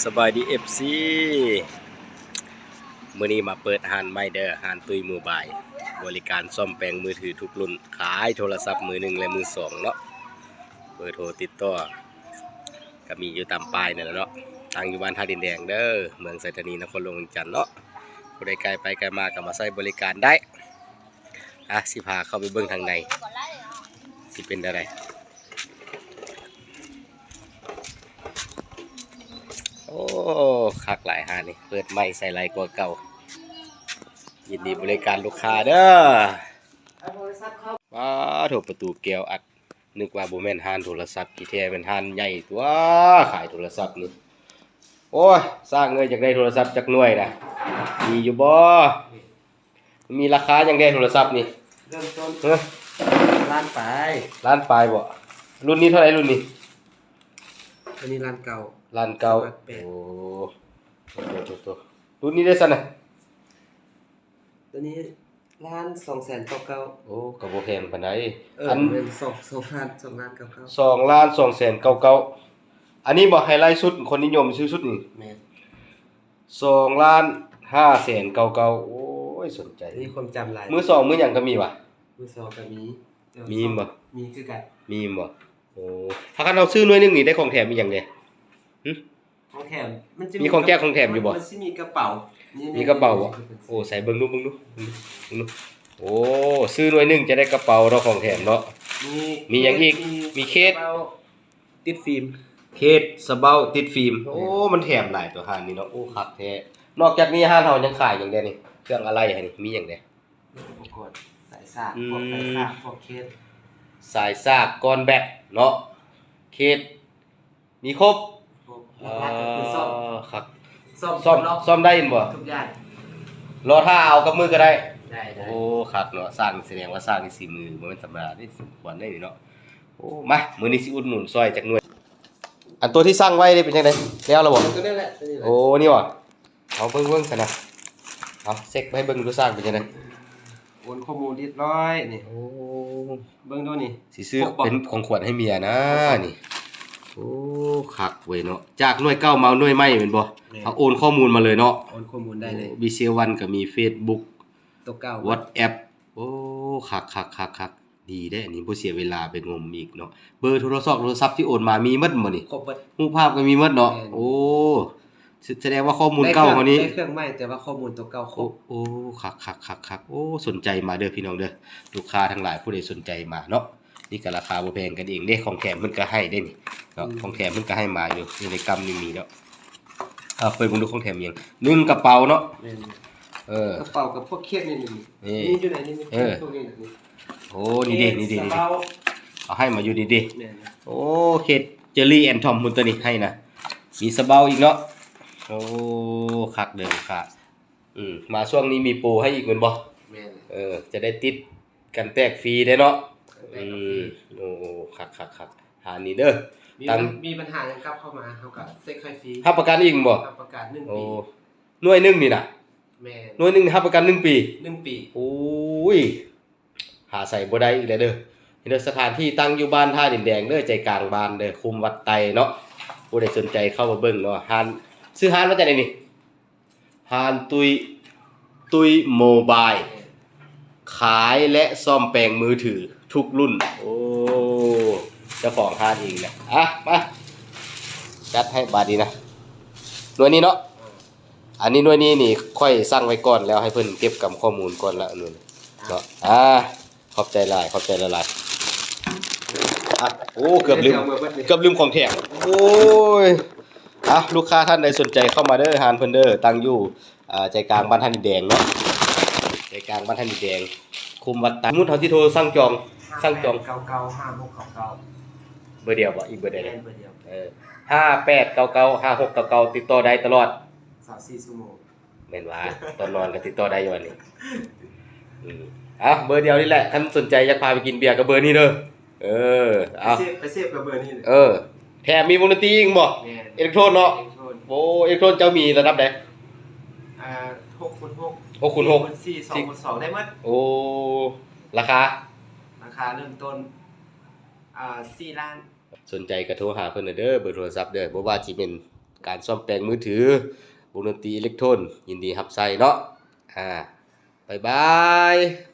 ສະບາຍດີ ເອັຟຊີ ມື້ນີ້ມາເປີດຮ້ານໃໝ່ເດີ ຮ້ານຕຸ້ຍໂມບາຍ ບໍລິການສ້ອມແປງມືຖືທຸກລຸ້ນ ຂາຍໂທລະສັບມືໜຶ່ງ ແລະ ມືສອງເນາະ. ເບີໂທຕິດຕໍ່ກໍມີຢູ່ຕາມປ້າຍນັ້ນແຫຼະເນາະ. ຕັ້ງຢູ່ບ້ານທ່າດິນແດງເດີ ເມືອງໄຊທານີ ນະຄອນຫຼວງວຽງຈັນເນາະ. ຜູ້ໃດໄກໄປໄກມາກໍມາໃຊ້ບໍລິການໄດ້. ອ່ະ ຊິພາເຂົ້າໄປເບິ່ງທາງໃນ ຊິເປັນແນວໃດ. ໂອ້ ຄັກຫຼາຍຮ້ານນີ້ ເປີດໃໝ່ໃສ່ໄຫຼກວ່າເກົ່າ. ຍິນດີບໍລິການລູກຄ້າເດີ. ປາໂທ ປະຕູແກ້ວອັດ ນຶກວ່າບໍ່ແມ່ນຮ້ານໂທລະສັບ ທີ່ແທ້ແມ່ນຮ້ານໃຫຍ່ຕົວະ ຂາຍໂທລະສັບນີ້. ໂອ້ຍ ຊ່າງເອີຍ ຢາກໄດ້ໂທລະສັບຈັກໜ່ວຍນະ ມີຢູ່ບໍ່? ມີລາຄາຫຍັງແດ່ໂທລະສັບນີ້? ເລີ່ມຕົ້ນ ຮະ? ລ້ານປາຍ. ລ້ານປາຍບໍ່? ລຸ້ນນີ້ເທົ່າໃດລຸ້ນນີ້? ອັນນີ້ລ້ານເກົ້າ. ລ້ານເກົ້າ. ສະມາດແປດ. ໂອ້ ໂຕໆໆ ລຸ້ນນີ້ເດ້ຊັ້ນນະ? ຕົວນີ້ລ້ານສອງແສນເກົ້າເກົ້າ. ໂອ້ ກໍບໍ່ແພງປານໃດ. ເອີ ອັນ ແມ່ນ ສອງ ສອງລ້ານ ສອງລ້ານເກົ້າເກົ້າ. ສອງລ້ານສອງແສນເກົ້າເກົ້າ. ອັນນີ້ບໍ່ ໄຮໄລສຸດ ຄົນນິຍົມຊື້ສຸດນີ້? ແມ່ນ. ສອງລ້ານຫ້າແສນເກົ້າເກົ້າ. ໂອ້ຍ ສົນໃຈ. ມີຄວາມຈຳຫຼາຍ. ມືສອງ ມືຫຍັງກໍມີຫວາ? ມືສອງກໍມີ. ມີບໍ່? ມີຄືກັນ. ມີບໍ່? ໂອ້ ຖ້າຄັນເຮົາຊື້ໜ່ວຍໜຶ່ງນີ້ ໄດ້ຂອງແຖມອີ່ຫຍັງແດ່? ຫຶ? ຂອງແຖມ ມັນຈະມີຂອງແຈກຂອງແຖມຢູ່ບໍ່? ມັນ ມັນຊິມີກະເປົາ. ມີກະເປົາບໍ່? ໂອ້ ໃສ່ເບິ່ງດູ ເບິ່ງດູ ເບິ່ງດູ. ໂອ້ ຊື້ໜ່ວຍໜຶ່ງຈະໄດ້ກະເປົາເນາະ ຂອງແຖມເນາະ. ມີ ມີຫຍັງອີກ? ມີເຄສ ມີສະເບົ້າ ຕິດຟິມ. ເຄສ ສະເບົ້າ ຕິດຟິມ. ໂອ້ ແມ່ນ. ມັນແຖມຫຼາຍຕົວະຮ້ານນີ້ເນາະ. ໂອ້ ຄັກແທ້. ນອກຈາກນີ້ຮ້ານເຮົາຍັງຂາຍຫຍັງແດ່ນີ້? ເຄື່ອງອາໄຫຼນີ້ ມີຫຍັງແດ່? ອຸປະກອນສາຍສາກ ອືມ ພວກສາຍສາກ ພວກເຄສ ສາຍສາກ ກ້ອນແບັດເນາະ ເຄສ ມີຄົບ. ຄົບ ຫຼັກໆກໍຄືສ້ອມ. ເອີ ຄັກ. ສ້ອມ ສ້ອມ ສ້ອມໄດ້ແມ່ນບໍ່? ທຸກຢ່າງ ລໍຖ້າເອົາກັບມືກໍໄດ້. ໄດ້ ໄດ້. ໂອ້ ຄັກເນາະ ຊ່າງ ສະແດງວ່າຊ່າງນີ້ສີມືບໍ່ແມ່ນທຳມະດາເດ້ ສົມຄວນໄດ້ນີ້ເນາະ. ໂອ້ ມາ ມື້ນີ້ຊິອຸດໜູນຊ່ອຍຈັກໜ່ວຍ. ອັນຕົວທີ່ສັ່ງໄວ້ເດ້ ເປັນຈັ່ງໃດ? ແລ້ວລະບໍ່? ຕົວນັ້ນແຫຼະ ຕົວນີ້ແຫຼະ. ໂອ້ ນີ້ຫວາ? ເອົາເບິ່ງໆ ຊັ້ນນະ ເອົາເຊັກໃຫ້ເບິ່ງດູ ຊ່າງເປັນຈັ່ງໃດ? ໂອນຂໍ້ມູນຮຽບຮ້ອຍນີ້. ໂອ້ ເບິ່ງດູນີ້ ຊິຊື້ເປັນຂອງຂວັນໃຫ້ເມຍນະນີ້. ໂອ້ ຄັກເວີຍເນາະ ຈາກໜ່ວຍເກົ່າມາເອົາໜ່ວຍໃໝ່ແມ່ນບໍ່? ແມ່ນ. ເຮົາໂອນຂໍ້ມູນມາເລີຍເນາະ. ໂອນຂໍ້ມູນໄດ້ເລີຍ. ໂອ້ ມີເຊວັນກໍມີເຟສບຸກ ຕົວເກົ່າ ວັອດແອັບ. ໂອ້ ຄັກໆໆໆ. ດີເດ້ ອັນນີ້ບໍ່ເສຍເວລາໄປງົມອີກເນາະ. ເບີໂທລະສັບ ໂທລະສັບທີ່ໂອນມາມີໝົດບໍ່ນີ້? ຄົບໝົດ. ຮູບພາບກໍມີໝົດເນາະ. ແມ່ນ. ໂອ້ ສະ ສະແດງວ່າຂໍ້ມູນເກົ່າເຮົານີ້ ໄດ້ເຄື່ອງໃໝ່ ແຕ່ວ່າຂໍ້ມູນຕົວເກົ່າຄົບ. ໂອ້ ໂອ້ ຄັກໆໆໆ. ໂອ້ ສົນໃຈມາເດີພີ່ນ້ອງເດີ ລູກຄ້າທັງຫຼາຍ ຜູ້ໃດສົນໃຈມາເນາະ. ນີ້ກໍລາຄາບໍ່ແພງກັນເອງເດ້ ຂອງແຖມເພິ່ນກໍໃຫ້ເດ້ນີ້ເນາະ. ອືມ ຂອງແຖມເພິ່ນກໍໃຫ້ມາຢູ່ ຢູ່ໃນກຳນີ້ມີເນາະ. ອ່າ ເປີດເບິ່ງດູຂອງແຖມມີຫຍັງ? ໜຶ່ງກະເປົາເນາະ. ແມ່ນ. ເອີ ກະເປົາກັບພວກເຄສນີ້ ນີ້ ນີ້ ນີ້ຢູ່ໃນນີ້ ນີ້ ເອີ ພວກນີ້ ນີ້. ໂອ້ ນີ້ເດ້ ນີ້ເດ້ ນີ້ເດ້ ສະເປົາ ເອົາໃຫ້ມາຢູ່ນີ້ເດ້. ແມ່ນ. ໂອ້ ເຄສເຈີຣີແອນທອມພຸ້ນ ຕົວນີ້ໃຫ້ນະ ມີສະເປົາອີກເນາະ. ໂອ້ ຄັກເດີ ຄັກ. ອືມ ມາຊ່ວງນີ້ມີໂປໃຫ້ອີກແມ່ນບໍ່? ແມ່ນ. ເອີ ຈະໄດ້ຕິດກັນແຕກຟຣີເດ້ເນາະ. ກັນແຕກຟຣີ. ອືມ ໂອ້ ຄັກໆໆ. ຫານີ້ເດີ ມີ ຕັ້ງ ບັນ ມີບັນຫາຫຍັງກັບເຂົ້າມາ ເຮົາກໍເຊັກໃຫ້ຟຣີ. ຮັບປະກັນອີກບໍ່? ຮັບປະກັນໜຶ່ງປີ. ໂອ້ ໜ່ວຍໜຶ່ງນີ້ນະ? ແມ່ນ. ໜ່ວຍໜຶ່ງຮັບປະກັນໜຶ່ງປີ? ໜຶ່ງປີ. ໂອ້ຍ ຫາໃສບໍ່ໄດ້ອີກແລ້ວເດີ. ເດີ ສະຖານທີ່ຕັ້ງຢູ່ບ້ານທ່າດິນແດງເດີ ໃຈກາງບ້ານເດີ ຄຸ້ມວັດໄຕເນາະ. ຜູ້ໃດສົນໃຈເຂົ້າມາເບິ່ງເນາະ. ຮ້ານ ຊື່ຮ້ານວ່າຈັ່ງໃດນີ້? ຮ້ານຕຸ້ຍ ຕຸ້ຍໂມບາຍ ຂາຍ ແລະ ສ້ອມແປງມືຖືທຸກລຸ້ນ. ໂອ້ ເຈົ້າຂອງຮ້ານເອງນະ. ອ່ະ ມາ ຈັດໃຫ້ບາດນີ້ນະ. ໜ່ວຍນີ້ເນາະ. ອັນນີ້ໜ່ວຍນີ້ນີ້ຂ້ອຍສັ່ງໄວ້ກ່ອນແລ້ວ ໃຫ້ເພິ່ນເກັບກຳຂໍ້ມູນກ່ອນລະ ອັນນັ້ນເນາະ. ອ່າ ຂອບໃຈຫຼາຍ ຂອບໃຈຫຼາຍໆ. ອ່ະ ໂອ້ ເກືອບລືມ ເກືອບລືມຂອງແຖມ. ໂອ້ຍ ອ່ະ ລູກຄ້າທ່ານໃດສົນໃຈເຂົ້າມາເດີ ຮ້ານເພິ່ນເດີ ຕັ້ງຢູ່ ອ່າ ໃຈກາງບ້ານທ່າດິນແດງເນາະ ໃຈກາງບ້ານທ່າດິນແດງ ຄຸ້ມວັດຕາ. ສົມມຸດເຮົາຊິໂທສັ່ງຈອງ ສັ່ງຈອງ ຫ້າແປດເກົ້າເກົ້າຫ້າຫົກເກົ້າເກົ້າ ເບີດຽວບໍ່? ອີກເບີດໃດ? ແມ່ນ ເບີດດຽວ. ເອີ ຫ້າແປດເກົ້າເກົ້າຫ້າຫົກເກົ້າເກົ້າ ຕິດຕໍ່ໄດ້ຕະຫຼອດ ຊາວສີ່ຊົ່ວໂມງ. ແມ່ນວ່າ ຕອນນອນກໍຕິດຕໍ່ໄດ້ຢູ່ອັນນີ້. ອືມ ເອົາ ເບີດດຽວນີ້ແຫຼະ ຄັນສົນໃຈຢາກພາໄປກິນເບຍກໍເບີນີ້ເດີ. ເອີ ເອົາ ໄປເຊບ ໄປເຊບກັບເບີນີ້ເລີຍ. ເອີ ແຖມມີວົງດົນຕີອີກບໍ່? ແມ່ນ ເອເລັກໂທນເນາະ. ເອເລັກໂທນ ໂອ້ ເອເລັກໂທນເຈົ້າມີລະດັບໃດ? ອ່າ ຫົກຄູນຫົກ ຫົກຄູນຫົກ ສີ່ຄູນສີ່ ສອງຄູນສອງ ໄດ້ໝົດ. ໂອ້ ລາຄາ? ລາຄາເລີ່ມຕົ້ນ ອ່າ ສີ່ລ້ານ. ສົນໃຈກໍໂທຫາເພິ່ນເດີ ເບີໂທລະສັບເດີ ບໍ່ວ່າຊິເປັນ ການສ້ອມແປງມືຖື ວົງດົນຕີເອເລັກໂທນ ຍິນດີຮັບໃຊ້ເນາະ. ອາ ບາຍບາຍ.